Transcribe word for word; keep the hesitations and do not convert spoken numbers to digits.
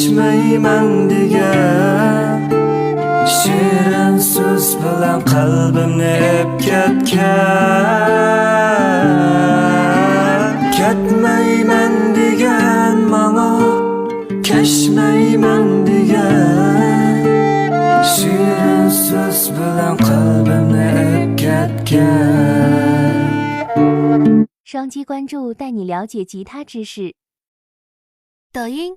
كەچمەيمەن دېگەن، شېرىن سۆز بىلەن قەلبىمنى ئېپ كەتكەن. كەتمەيمەن دېگەن ماڭا، كەچمەيمەن دېگەن، شېرىن سۆز بىلەن قەلبىمنى ئېپ كەتكەن. 双击关注，带你了解吉他知识。抖音、